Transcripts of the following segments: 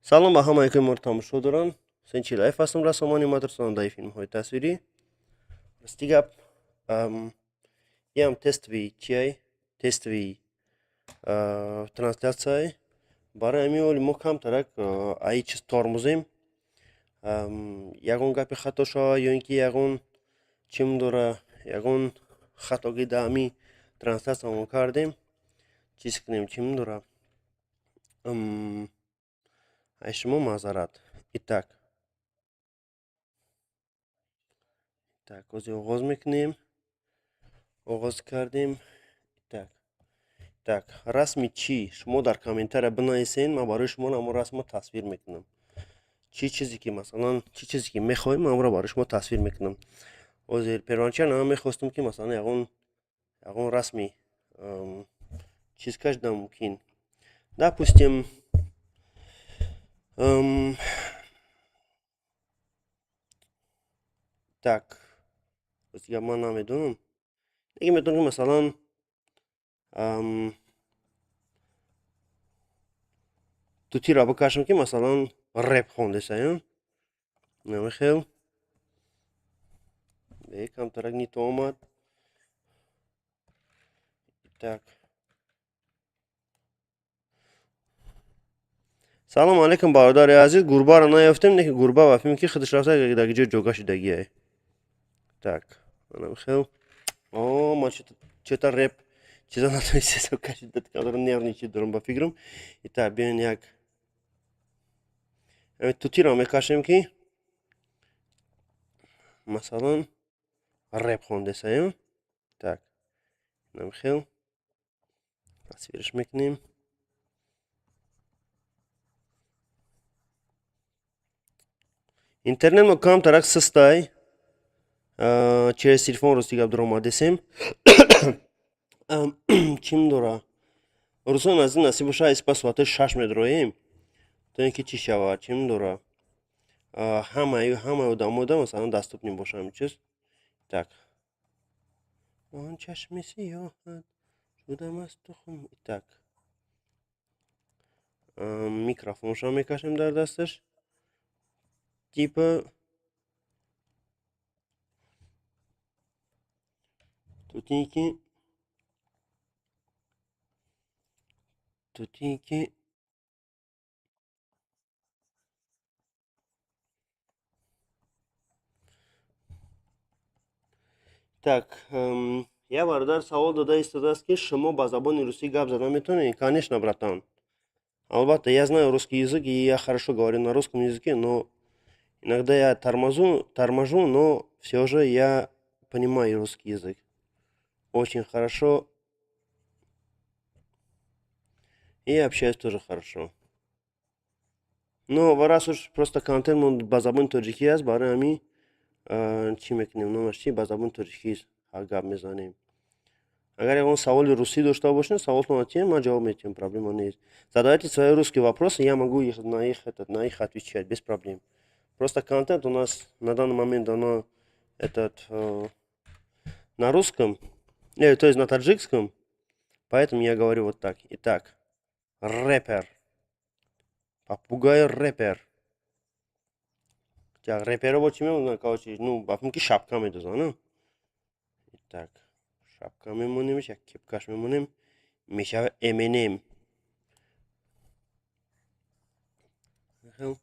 Салом ба ҳамае, ки моро тамошо доранд. Ҳусейн Чилаев ҳастам, рассом, аниматор, филмҳои тасвирӣ. Рости гап, иам тестовый чиай, тестовый трансляцияй. Барои ҳамин оли мо камтарак аи чиз тормозем. Ягон гапи хато шава ё ин ки ягон чим дора, ягон хатогӣ дар ҳамин трансляция мо кардем, чиз кунем, чим дора, ай шумо маъзарат. Итак, так, ҳозир оғоз мекунем. Оғоз кардем. Итак, так, расми чӣ? Шумо дар комментария бинависен, ман барои шумо ҳамон расмро тасвир мекунам. Чӣ чизе ки, масалан, чӣ чизе ки мехоҳем, ман онро барои шумо тасвир мекунам. Ҳозир первоначально ман мехостам, ки, масалан, ягон расми чиз кашидам мумкин. Допустим, так, ростига ман намедонам, лекин метавонам, ки, масалан, тутиро бикашам, ки, масалан, реп хондесая. Намехел бе камтарак не то омад. Так, салому алейкум, бародари азиз. Гурбаро наёфтем, лекин гурба ба филм ки худаш рафта дар ҷои ҷога шудагиай. Так, анамихел. О, ма чё-то реп чиза натонистем кашида, камтара нервничать дорам ба фикрам. Итак, биён, як тутиро мекашем, ки, масалан, реп хондесаем. Так, инамихел тасвираш мекунем. Интернет мо камтарак сустай, через телефон, рости гап, дуромадесем. Чим дора, рӯзон аз ин насиб боша, испа соати 6 медроем, то ин ки чӣ шавад, чим дора, ҳамаи одамода, масалан, доступный боша ҳамин чиз. Так, он чашми сиёҳат шудам аз тухм. Так, микрофоншо мекашем дар дасташ, типа тутики. Так, як бародар савол дода истодааст, ки шумо ба забони русӣ гап зада метавонед? Конечно, братан, албатта, я знаю русский язык и я хорошо говорю на русском языке, но иногда я торможу, но все же я понимаю русский язык очень хорошо и общаюсь тоже хорошо. Но раз уж просто контент ба забони тоҷикӣ аст, барои ҳамин чӣ мекунем, номаш чи, ба забони тоҷикӣ гап мезанем. Агар ягон саволи русӣ дошта бошед, саволтонро тиҳем, ман ҷавоб медиҳам, проблема нест. Задавайте свои русские вопросы, я могу их на их этот на их отвечать без проблем. Просто контент у нас на данный момент оно этот на русском, то есть на таджикском, поэтому я говорю вот так. Итак, рэпер, попугай рэпер. Рэперо бо чӣ мемонанд? Короче, ну, ба филм ки шапка медозанд. Так, шапка мемонемш, як кепкаш мемонем, мешава Эминем. Хел.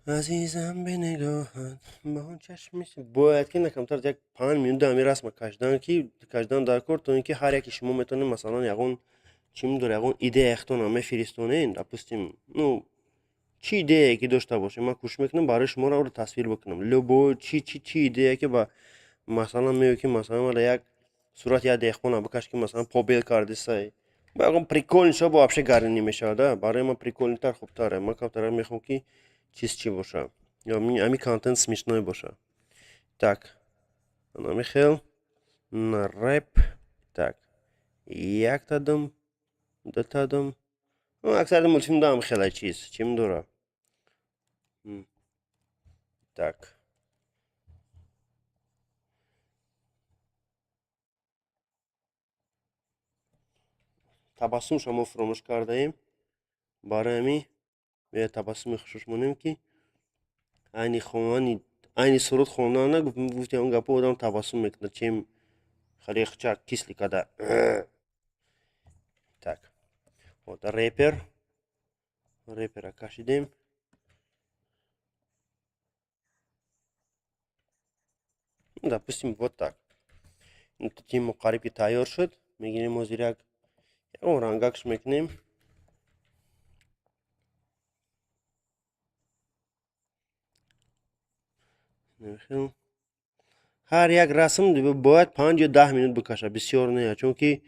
Азизам, бенигоҳат бо чашми. Бояд ки на камтар як 5 минута ҳамин расма кашидан, ки кашидан дар кор, то ин ки ҳар яке шумо метавонед, масалан, ягон чӣ дора, ягон идея худтона мефиристонед, допустим, ну, чӣ идеяе ки дошта бошед, ман кӯшиш мекунам барои шуморо ӯро тасвир бикунам. Любой чӣ идея ки ба, масалан, меояд, ки, масалан, мара як сурати як деҳқона бикаш, ки, масалан, побел кардисай, ба ягон прикольный шава, вообще гарини мешавад. Барои ман прикольный тар хубтаре. Ман камтарак мехоҳам, ки чиз чӣ боша, ё ҳамин контент смешной боша. Так, анамихел на рэп. Так, яктадум, дутадум, аксари мультфилм даам хеле чиз чим дора. Так, Табассумша мо фуромӯш кардаем. Барои ҳамин табассуми хушуш монем, ки айни хонани, айни суруд хондан гуфти он гапо одам табассум мекунад, чем хеле хчак кислый када. Так, вот репер, репера кашидем. Допустим, вот так. Тимо қариб ки тайёр шуд, мегирем, ҳозир як ягон рангакш мекунем. Ҳар як расм бояд 5 ё 10 минут бикашад, бисёр не, чунки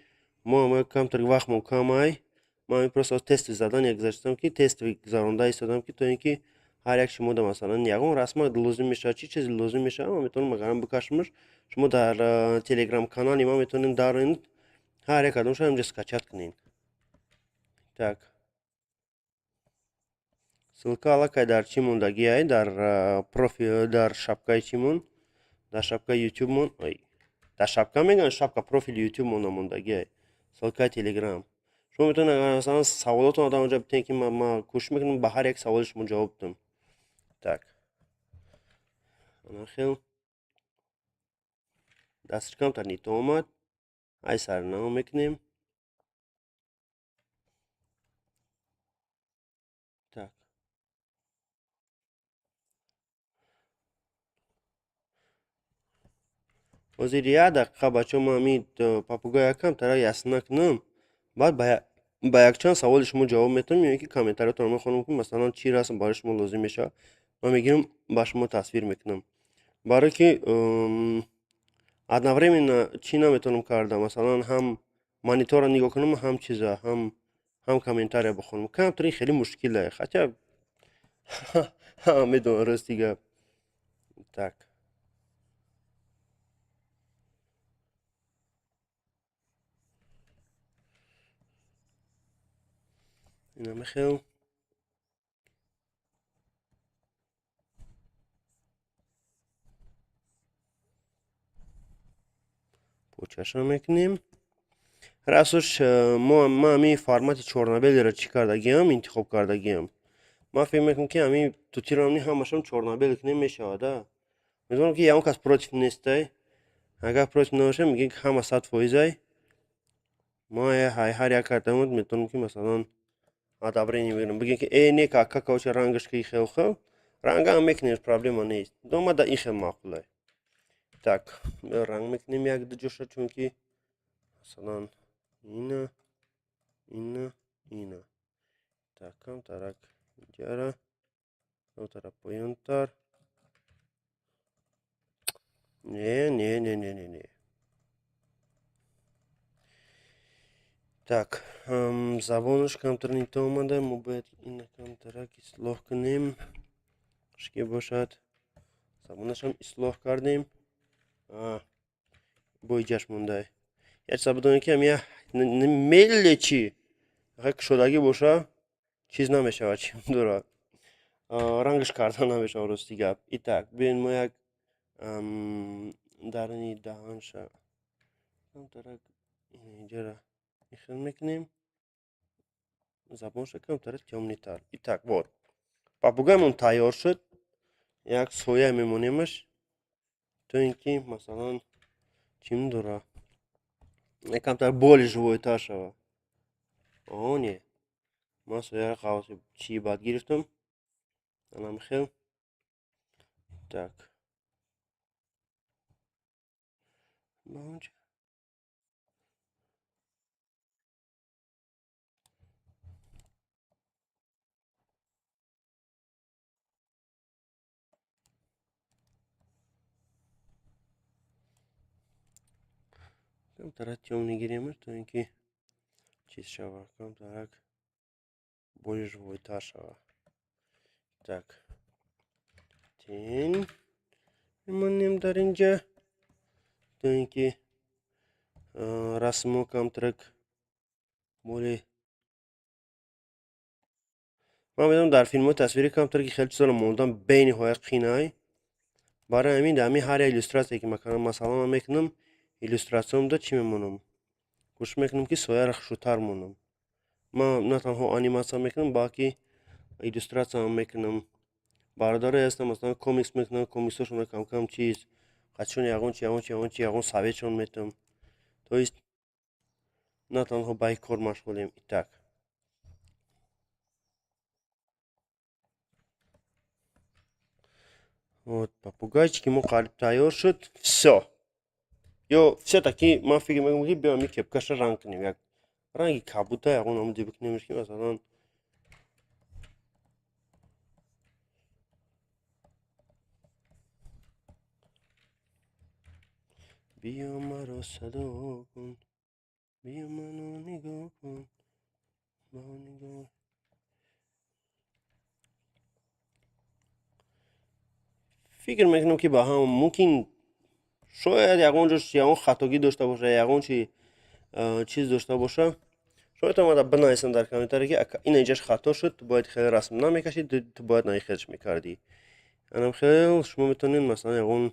мо камтар вақтмон камай. Ман просто тести задания гузаштам, ки тест гузаронда истодам, ки то ин ки ҳар як шумо да, масалан, ягон расма лозим мешавад, чӣ чизе лозим мешавад, ман метавонам агарам бикашамаш. Шумо дар телеграм канали ман метавонед дароед, ҳар як кадомша ҳамҷа скачать кунед. Так, ссылка аллакай дар чӣ мондагиай, дар профил, дар шапкаи чимон, дар шапкаи ютубмон, дар шапка мегӯянд, шапка профили ютубмон намондагиай ссылкаи телеграм. Шумо метавонед, масалан, саволотон одам онҷа битен, ки ман кӯшиш мекунам ба ҳар як саволи шумо ҷавоб дам. Так, ана хел дасташ камтар нито омад, ай сарнао мекунем. Так, ҳозир як дақиқа, бачаҳо, ман ҳамин попугая камтара ясна кунам, баъд ба якчанд саволи шумо ҷавоб метавам ё ин ки комментариятонро мехонам, ки масалан чӣ расм барои шумо лозим мешавад, ман мегирам, ба шумо тасвир мекунам, барое ки одновременно чӣ наметавонам карда, масалан, ҳам мониторро нигоҳ кунам, ҳам чиза, ҳам комментария бихонам. Камтар ин хеле мушкиле, хотя медонам, рости гап. Так, инамихел почаша мекунем. Расош мо ман ҳамин формати чёрно-белыйро чӣ кардагиам, интихоб кардагиам. Ман фикр мекунам, ки ҳамин тутиро ҳамашам чёрно-белый кунем, мешавад. А медонам, ки ягон кас против нестай. Агар против набошад, мегӯем, ки ҳама 100%-ай. Ма ҳар як кардамод метавонам, ки масалан одобрение бигирам, бигем, ки э не, кака кавча рангаш ки хел хел рангаам мекунем, проблема нест. Дома да ин хел маъқулай. Так, ранг мекунем як ду ҷоша, чунки масалан ина, ина, ина. Так, камтарак инҷара, камтара поёнтар. Не, не, не, не, не, не. Так, забонаш камтар нито омада, мо бояд ина камтарак ислоҳ кунем, ки бошад. Забонашам ислоҳ кардем, бо иҷаш мондай. Як чиза бидонед, ки ҳам меле чӣ кушодагӣ боша, чиз намешавад, чӣ дорад, рангаш карда намешавад, рости гап. Итак, биёед, мо як даруни даҳанша камтарак инҷара ихел мекунем, забонша камтара тёмныйтар. Итак, вот попугаймон тайёр шуд. Як соя мемонемаш, то ин ки масалан чим дора, камтар более живойтар шава. О не, ман сояро қавси чӣ бад гирифтам, анамхел. Так, баонча камтарак тёмный гиремаш, то ин ки чиз шава, камтарак более живойтар шава. Так, тень мемонем дар инҷа, то ин ки расмо камтарак более. Ман медонам, дар филмҳои тасвирӣ камтар ки хеле чизоро мондан бениҳоят қинай. Барои ҳамин дар ҳамин ҳар як иллюстратсия, ки масалан ман мекунам, иллюстратсиямда чӣ мемонам, кӯшиш мекунам, ки сояро хушрӯтар монам. Ман на танҳо аниматсия мекунам, балки иллюстратсия мекунам. Бародарое ҳастам, масалан, комикс мекунам, комиксҳошонро кам-кам чиз, қачон ягон чи, ягон чи, ягон чи, ягон советшон метавам. То есть на танҳо ба ин кор машғулем. Итак. Вот, попугайчики мо қариб тайёр шуд. Всё. Ё всё-таки ман фикр мекунам, ки биём ин кепкаша ранг кунем. Як ранги кабута ягон намуди бикунемш, ки масалан биё маро садо кун, биё маро нигоҳ кун, ба нигоҳ. Фикр мекунам, ки ба ҳам мумкин шояд ягон ҷош ягон хатогӣ дошта боша, ягон чи чиз дошта боша. Шояд омада бинависам дар комментария, ки ака, ин инҷаш хато шуд, ту бояд хеле расм намекашӣ, ту бояд на хелш мекардӣ. Анам хел шумо метавонед масалан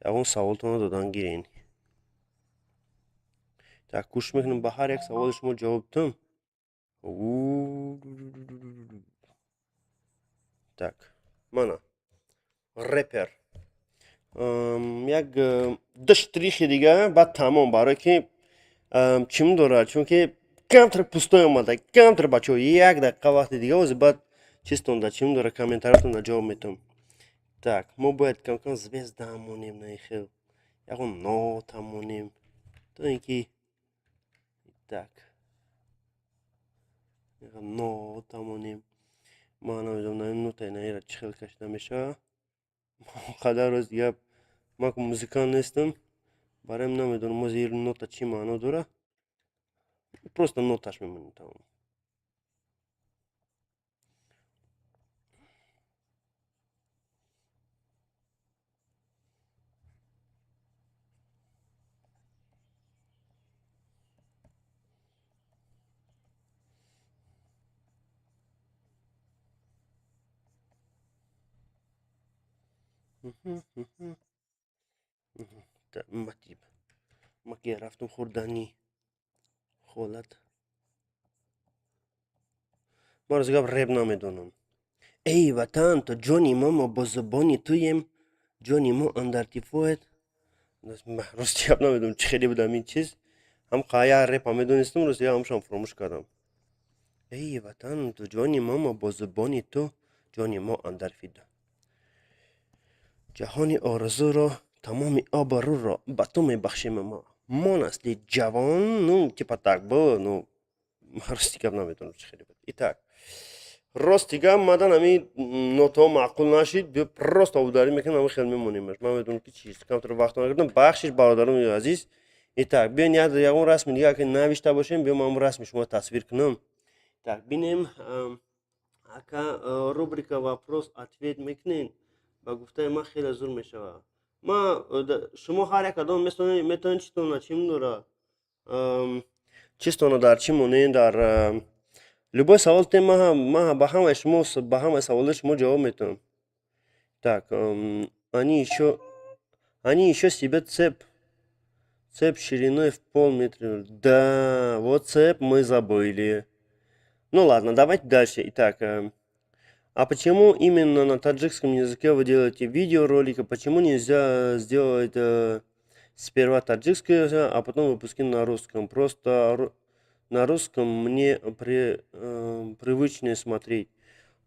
ягон саволтонро додан гирен. Так, кӯшиш мекунам ба ҳар як саволи шумо ҷавоб дам. Так, мана репер. Як ду штрихи дига, баъд тамом, барое ки чим дорад, чунки камтар пустой омада, камтар. Бачаҳо, як дақиқа вақти дига ози, баъд чизтонда чим дора, комментариятонда ҷавоб метавам. Так, мо бояд камкам звезда монем, на хел ягон нота монем, то ин ки так нота монем. Ман намедонам, на нота наира чӣ хел кашида мешавад. Қадар роз дига ман музикант нестам, бароям намедонам ози нота чӣ маъно дорад. Просто ноташ мемонем, тамом. Матиб маки рафтум хӯрданӣ холат. Ман рози гап реп намедонам. Эй ватан, то ҷони мо, мо бо зубони туем, ҷони мо андар тифоет. Рости гап намедонам, чӣ хеле будам ин чиз. Ҳам қая репа медонистам, рости гап ҳамшам фуромӯш кардам. Эй ватан, ту ҷони мо, мо бо зубони ту, ҷони мо андар фидо. Ҷаҳони орзуро, тамоми обрӯро ба ту мебахшем мо. Мо насли ҷавон, ну, типа так был, ну, рости гап намедонам, чӣ хеле буд. Итак, рости гап мадан ҳами нотаҳо маъқул нашид, биё просто обударӣ мекунем, ҳами хел мемонемаш. Ман медонам, ки чиз камтар вақт нагирдам. Бахшиш, бародарони азиз. Итак, биён ягон расми дига ки навишта бошем, биё ман расми шумо тасвир кунам. Так, бинем, ака, рубрика вопрос ответ мекунем, ба гуфтаи ман хеле зур мешавад. Ма шумо ҳар як одам метавонед читона чим дора, чистона дар чӣ монед, дар любой савол те, ма ба ҳамаи шумо, ба ҳамаи саволои шумо ҷавоб метавам. Так, они еще себе цепь шириной в полметра. Да, вот цепь мы забыли. Ну ладно, давайте дальше. Итак, а почему именно на таджикском языке вы делаете видеоролики? Почему нельзя сделать сперва таджикский, а потом выпуски на русском? Просто на русском мне привычнее смотреть.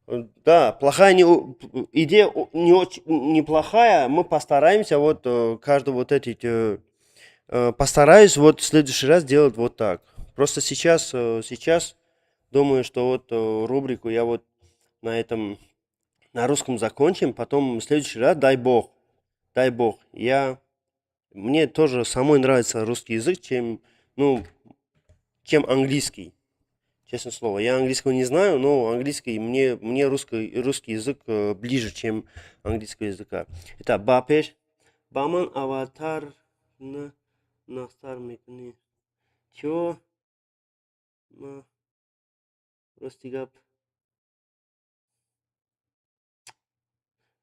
Да, плохая не, идея не очень неплохая. Мы постараемся вот каждый вот эти постараюсь вот в следующий раз делать вот так. Просто сейчас думаю, что вот рубрику я вот на этом на русском закончим, потом в следующий раз, дай бог, дай бог, мне тоже самой нравится русский язык, чем, ну, чем английский. Честное слово, я английского не знаю, но английский мне русский язык ближе, чем английского языка. Итак, ба пеш, ба ман аватар на настар мекунӣ. Чё? Ма рости гап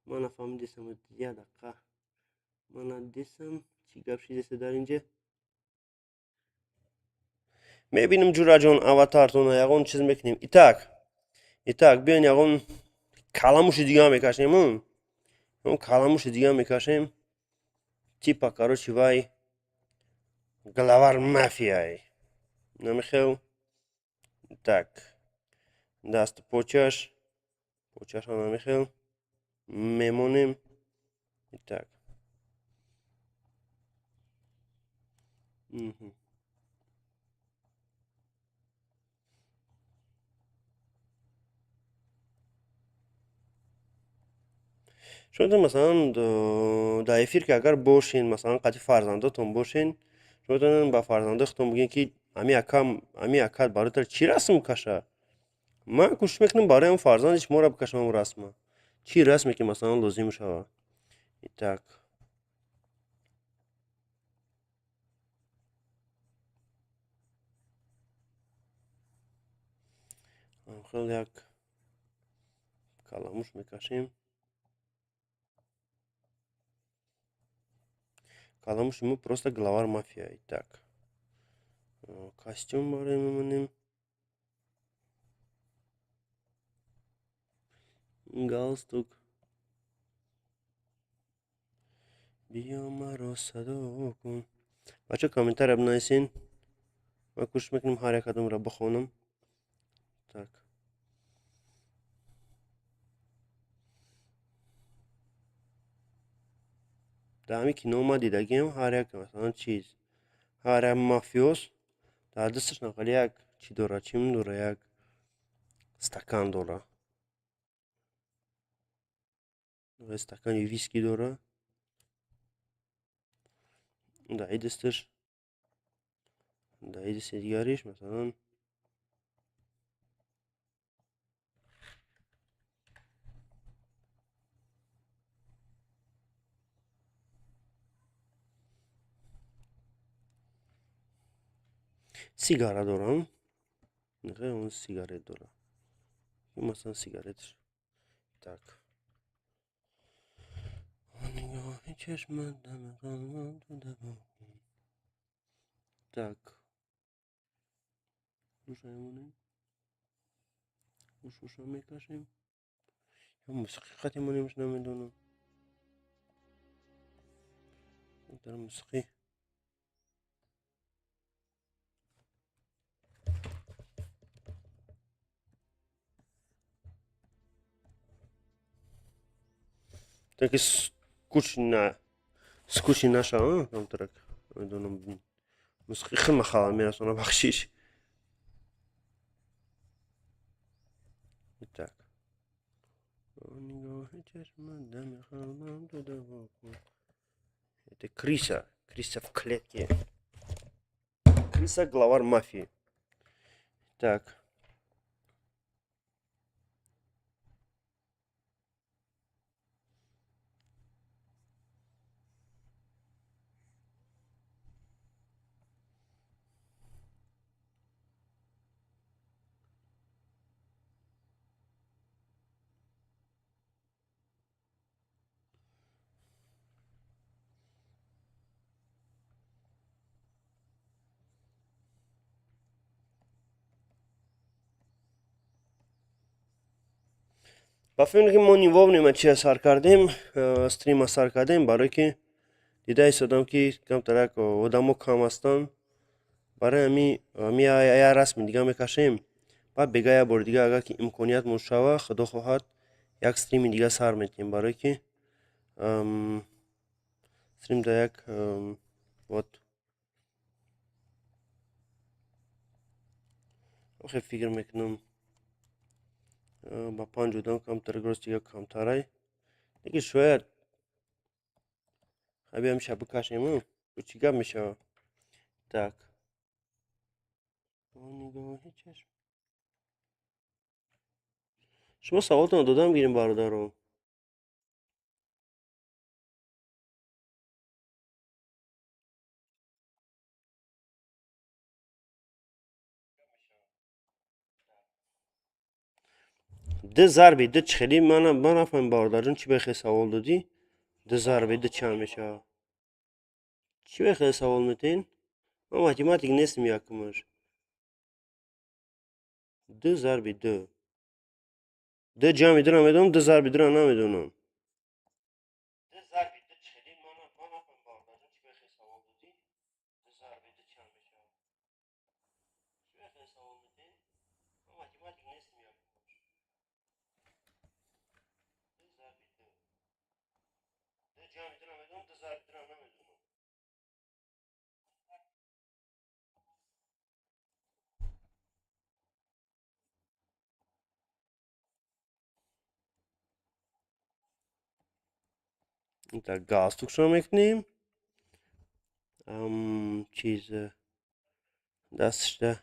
ман нафаҳмидисам. Як дақиқа, ман надидисам, чӣ гап шидеста дар инҷа. Мебинем, ҷураҷон, аватартона ягон чиз мекунем. Итак, итак, биён, ягон каламуши дига мекашем, ягон каламуши дига мекашем. Типа, короче, вай главарь мафияй намехел. Так, дасту почаш, почаша намехел мемонем. Итак. Шумо масалан дар эфир ки агар бошен, масалан қати фарзандотон бошен, шумо метавонед ба фарзандои худтон бигӯед, ки ами акам, ами акат барои чӣ расм каша? Ман кӯшиш мекунам барои ҳам фарзанди шуморо бикашам ҳамон расма, чӣ расме ки масалан лозим шава. Итак, хел як каламуш мекашем. Каламуш мо просто главарь мафия. Итак, костюм барои мемонем, галстук. Биё, маро садо кун. Бача, комментария бинависен, ман кӯшиш мекунам ҳар як одамро бихонам. Так, дар ҳамин кино ман дидагиам, ҳар як масалан чиз, ҳар як мафиоз дар дасташ нақали як чӣ дора, чӣ дора, як стакан дора, стакани виски дора дар и дасташ, дар и дасти дигариш масалан сигара дорам, он сигарет дора, масалан сигаретш. Так, нигоҳи чашмат. Так, гӯша мемонем, гӯшуша мекашем ё мусиқӣ қати монемш, намедонам. Дар мусиқӣ таки скучно, скучно наша камтарак, намедонам, мусиқӣ хеле халал мерасона, бахшиш. Так, нигоҳи чашмат дами қалбам ту даво кун. Это крыса, крыса в клетке, крыса, главарь мафии. Так. Ба фикр ки мо не вовремя чия сар кардем, стрима сар кардем, барое ки дида истодам, ки камтарак одамо кам ҳастанд. Барои ами я расми дига мекашем, баъд бега як бори дига, агар ки имкониятмон шава, худо хоҳад, як стрими дига сар метиҳем, барое ки стрим да як вот хел фикр мекунам, ба панҷ одам камтар, рости дига камтарай, лекин шояд хаби ҳамиша бикашем, чӣ гап мешавад. Так, нигоҳи чашм. Шумо саволтонро додам гирем, бародаро. Д зарби д чӣ хели? Ман нафаҳмем, бародарҷон, чӣ ба хел савол додӣ? Д зарби д чанд мешавад? Чӣ ба хел савол метиҳен? Ман математик нестам, якумаш. Ду зарби ду. Ду ҷамъи дуро медонам, ду зарби дуро намедонам. Ду зарби ду чӣ хеле? Ман нафаҳмидам, бародарҷон, чӣ ба хел савол додӣ? Ду зарби ду чанд мешавад? Чӣ ба хел савол медиҳед? Ман математик нестам, як ду зарби ду. Ду ҷамъи дуро медонам, ду зарби дуро намедонам. Так, галстукшо мекунем. Чиз дасташда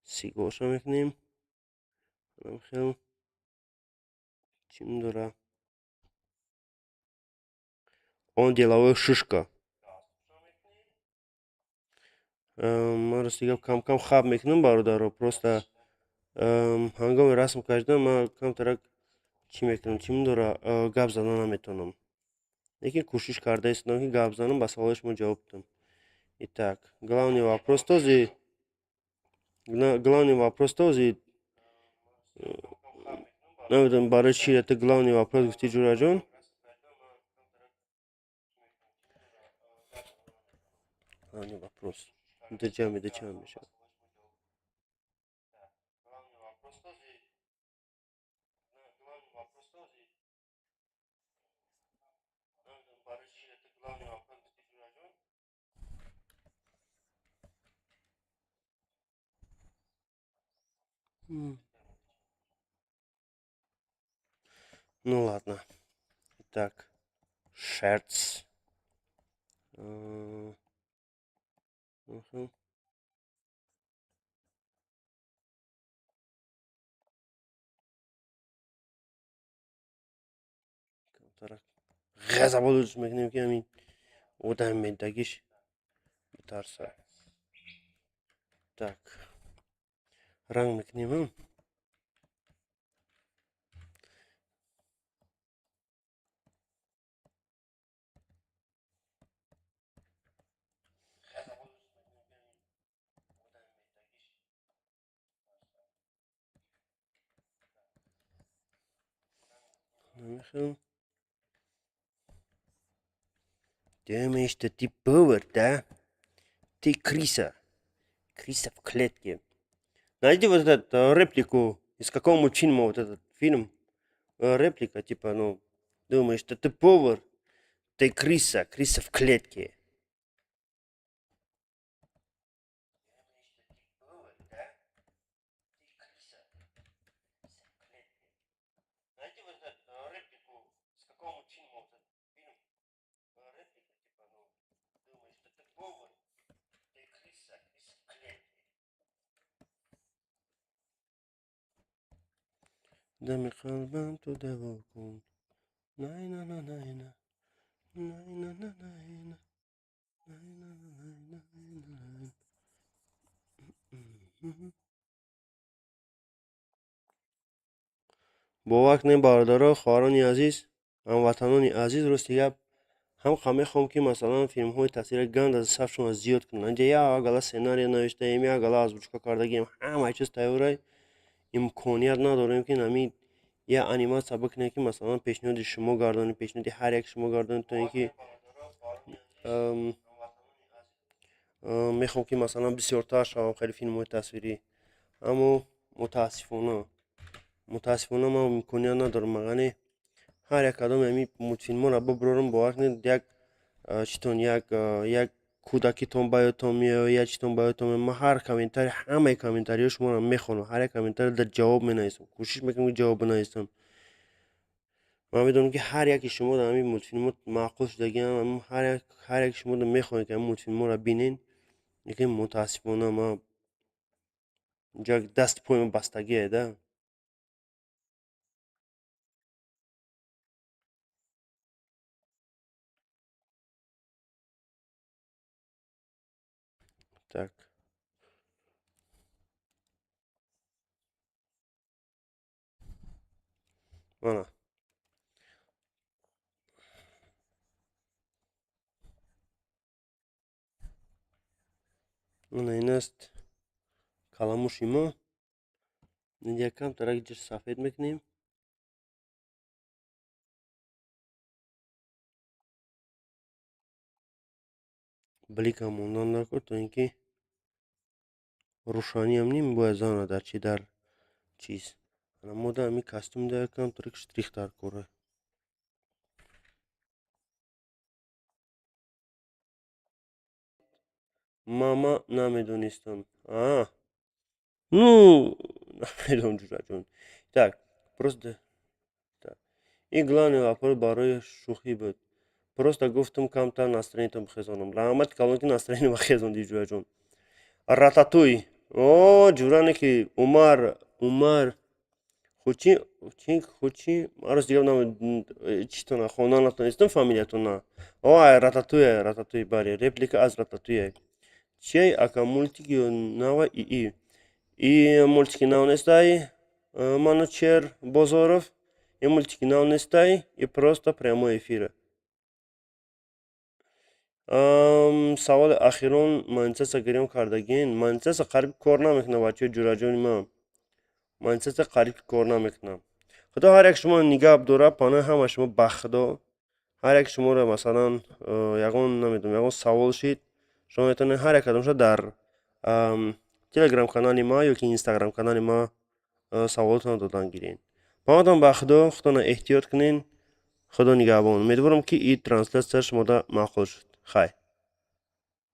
сигоршо мекунем. Хел чим дора? Он деловой шишка. Ман рости гап кам-кам хаб мекунам, бародаро. Просто ҳангоми расм кашидан ман камтарак чӣ мекунам, чим дора, гап задан наметавонам. Лекин кӯшиш карда истодам, ки гап занам, ба саволи шумо ҷавоб дам. Итак, главный вопрос този, главный вопрос този, намедонам барои чи это главный вопрос гуфти, Ҷураҷон. Главный вопрос. Ду ҷамъи ду чанд мешавад? Ну ладно. Итак, шерц. Камтарак ғазаболудш мекунем, ки ҳамин одами медагиш битарса. Так, ранг мекунем. Намехел. Думаешь, что ты повар, да? Ты крыса. Крыса в клетке. Найди вот эту реплику, из какого мультфильма вот этот фильм. Реплика, типа, ну, думаешь, что ты повар, ты крыса, крыса в клетке. Дами қалбам ту даво кун. Най на на най на. Най на на най на. Най на на най на най на. Бовар кунем, бародаро, хоҳарони азиз, ҳамватанони азиз, рости гап ҳам мехоҳам, ки масалан филмҳои тасвири ганд аз сафшон зиёд кунам. Инҷа як гала сценария навиштаем, як гала озвучка кардагием, ҳамаи чиз тайёрай. Имконият надорем, ки нами я аниматсия бикунем, ки масалан пешниҳоди шумо гардонем, пешниҳоди ҳар як шумо гардонем, то ин ки мехоҳам, ки масалан бисёртар шавам хеле филмҳои тасвирӣ, аммо мутаассифона ман имконият надорам. Яъне ҳар як кадоми ҳамин мултфилмҳоро бибурорам, бовар кунед, як читон як кӯдакитон ба ёдтон меояд, як читон ба ёдтон меояд. Ман ҳар комментари, ҳамаи комментариҳои шуморо мехонам, ҳар як комментари дар ҷавоб менависам, кӯшиш мекунам, ки ҷавоб бинависам. Ман медонам, ки ҳар яки шумо дар ҳамин мултфилмҳо маъқул шудагиам, ҳар яки шумо мехоҳед, ки ҳамин мултфилмҳоро бинед, лекин мутаассифона ман инҷо дасти пои бастагие да. Так. Мана. Мана ин аст. Каламуши мо инҷа камтарак ҷир сафед мекунем. Бликам мондан накор, то ин ки рӯшаниам ним бояд зана дар чи дар чиз. Ана мода ҳами костюм да камтарак штрих дар кора. Мама намедонистам. А ну, намедонам, ҷураҷон. Так, просто так, и главный вопрос барои шӯхӣ буд, просто гуфтам камтар настроениятон бихезонам. Раҳмати калон, ки настроение ма хезондӣ, ҷураҷон. Рататуй, о ҷуране ки Умар, Умар хучи чи хучи, ман рост дигар читона хондан натонистам фамилиятона. О, Рататуя, Рататуй, бале, реплика аз Рататуя. Чиай, ака, мультик ё нава? И мультики нав нестай, Манучер Бозоров, и мультики нав нестай, и просто прямой эфир. Саволи ахирон: монетизатсия гирён кардагин? Монетизатсия қариб кор намекунад, бачаҳои ҷураҷони ман, монетизатсия қариб кор намекунад. Худо ҳар як шумо нигаҳ дорад, паноҳи ҳама шумо ба Худо. Ҳар як шуморо, масалан, ягон намедонам, ягон савол шид, шумо метавонед ҳар як кадомша дар телеграм канали ма ё ки инстаграм канали ма саволотонро додан гиред. Паноҳатон ба Худо, худтонро эҳтиёт кунед, Худо нигаҳбон. Умедворам, ки ин трансляция шумода маъқул шуд. Хайр.